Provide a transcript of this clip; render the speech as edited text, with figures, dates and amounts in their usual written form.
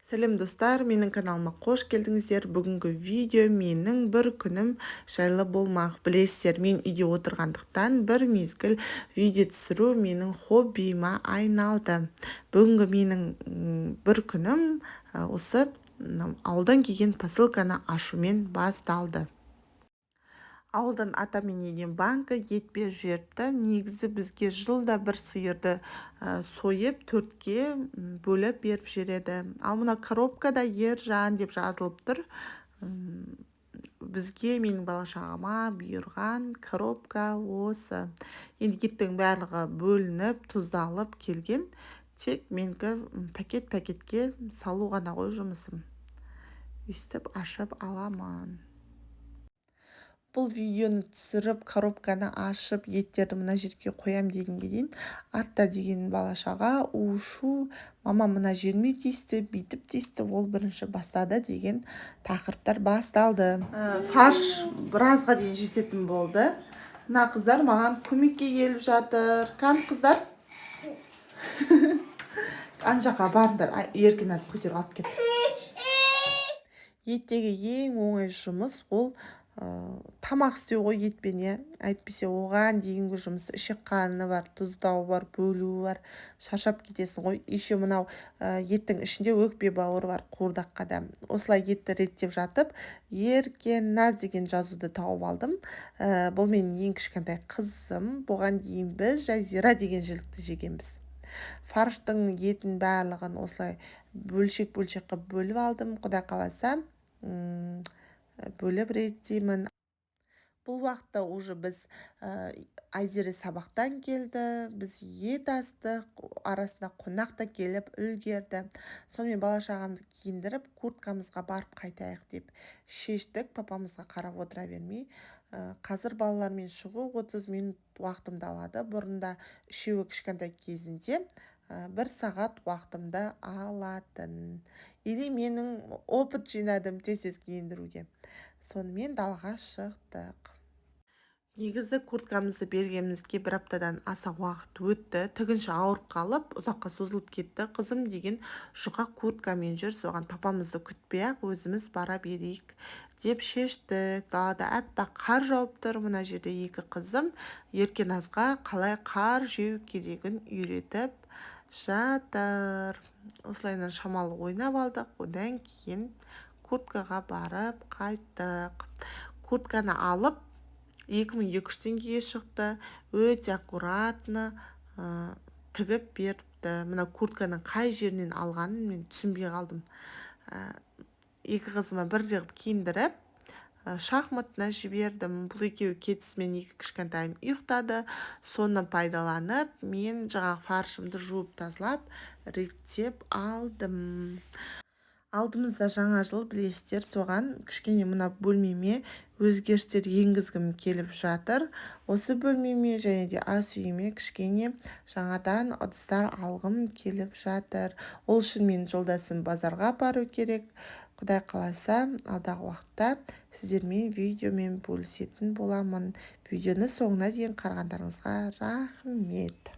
Сәлем, достар! Менің каналыма қош келдіңіздер! Бүгінгі видео менің бір күнім жайлы болмақ. Білесіздер, мен үйде отырғандықтан, бір мезгіл видео түсіру менің хоббиіме айналды. Бүгінгі менің бір күнім осы ауылдан келген посылканы ашумен басталды. Ауылдан атам мен енем банка ет беріп жіберіпті. Негізі бізге жылда бір сиырды сойып, төртке бөліп беріп жібереді. Ал мына коробкада «Ержан» деп жазылып тұр. Бізге, менің бала шағама бұйырған коробка осы. Енді еттің барлығы бөлініп, тұздалып келген, тек менікі пакет пакетке салу ғана ғой жұмысым. Өйстіп ашып аламын. Бұл видеоны түсіріп, коробканы ашып, еттерді мына жерге қоям дегенге дейін артта деген бала шаға у шу «Мама, мына жеріме тиісті, бүйтіп тиісті, ол бірінші бастады» деген тақырыптар басталды. Фарш біразға дейін жететін болды. Мына қыздар маған көмекке келіп жатыр. Кәні, қыздар, ана жаққа барыңдар. Еркіназ, көтеріп алып кет. Еттегі ең оңай жұмыс ол тамақ істеу ғой етпен, иә. Әйтпесе оған дейінгі жұмыс: ішек қарны бар, тұздауы бар, бөлуі бар, шаршап кетесің ғой. Еще мынау еттің ішінде өкпе, бауыр бар қуырдаққа да. Осылай етті реттеп жатып, «Еркеназ» деген жазуды тауып алдым. Бұл менің ең кішкентай қызым. Бұған дейін біз Жазира деген жілікті жегенбіз. Фарштың етін барлығын осылай бөлшек бөлшек қылып бөліп алдым. Құдай қаласа, бөліп реттеймін. Бұл уақытта уже біз, Айзере сабақтан келді, біз ет астық, арасында қонақ та келіп үлгерді. Сонымен бала шағамды киіндіріп, курткамызға барып қайтайық деп шештік, папамызға қарап отыра бермей. Қазір балалармен шығу 30 минут уақытымды алады. Бұрында үшеуі кішкентай кезінде бір сағат уақытымды алатын. Или менің опыт жинадым тез тез киіндіруге. Сонымен далаға шықтық. Негізі курткамызды бергенімізге бір аптадан аса уақыт өтті. Тігінші ауырып қалып, ұзаққа созылып кетті. Қызым деген жұқа курткамен жүр. Соған папамызды күтпей ақ өзіміз бара берейік деп шештік. Далада аппақ қар жауып тұр. Мына жерде екі қызым Еркеназға қалай қар жеу керегін үйретіп жатыр. Осылайынан шамалы ойнап алдық. Одан кейін курткаға барып қайттық. Куртканы алып, 2200 теңгеге шықты. Өте аккуратно тігіп беріпті. Мына куртканың қай жерінен алғанын мен түсінбей қалдым. Екі қызыма бірдей қылып киіндіріп, шахматына жібердім. Бұл екеуі кетісімен екі кішкентайым ұйықтады. Соны пайдаланып, мен жаңағы фаршымды жуып, тазалап, реттеп алдым. Алдымызда жаңа жыл, білесіздер. Соған кішкене мына бөлмеме өзгерістер енгізгім келіп жатыр. Осы бөлмеме және де ас үйіме кішкене жаңадан ыдыстар алғым келіп жатыр. Ол үшін менің жолдасым базарға бару керек. Құдай қаласа, алдағы уақытта сіздермен видеомен бөлісетін боламын. Видеоны соңына дейін қарағандарыңызға рахмет.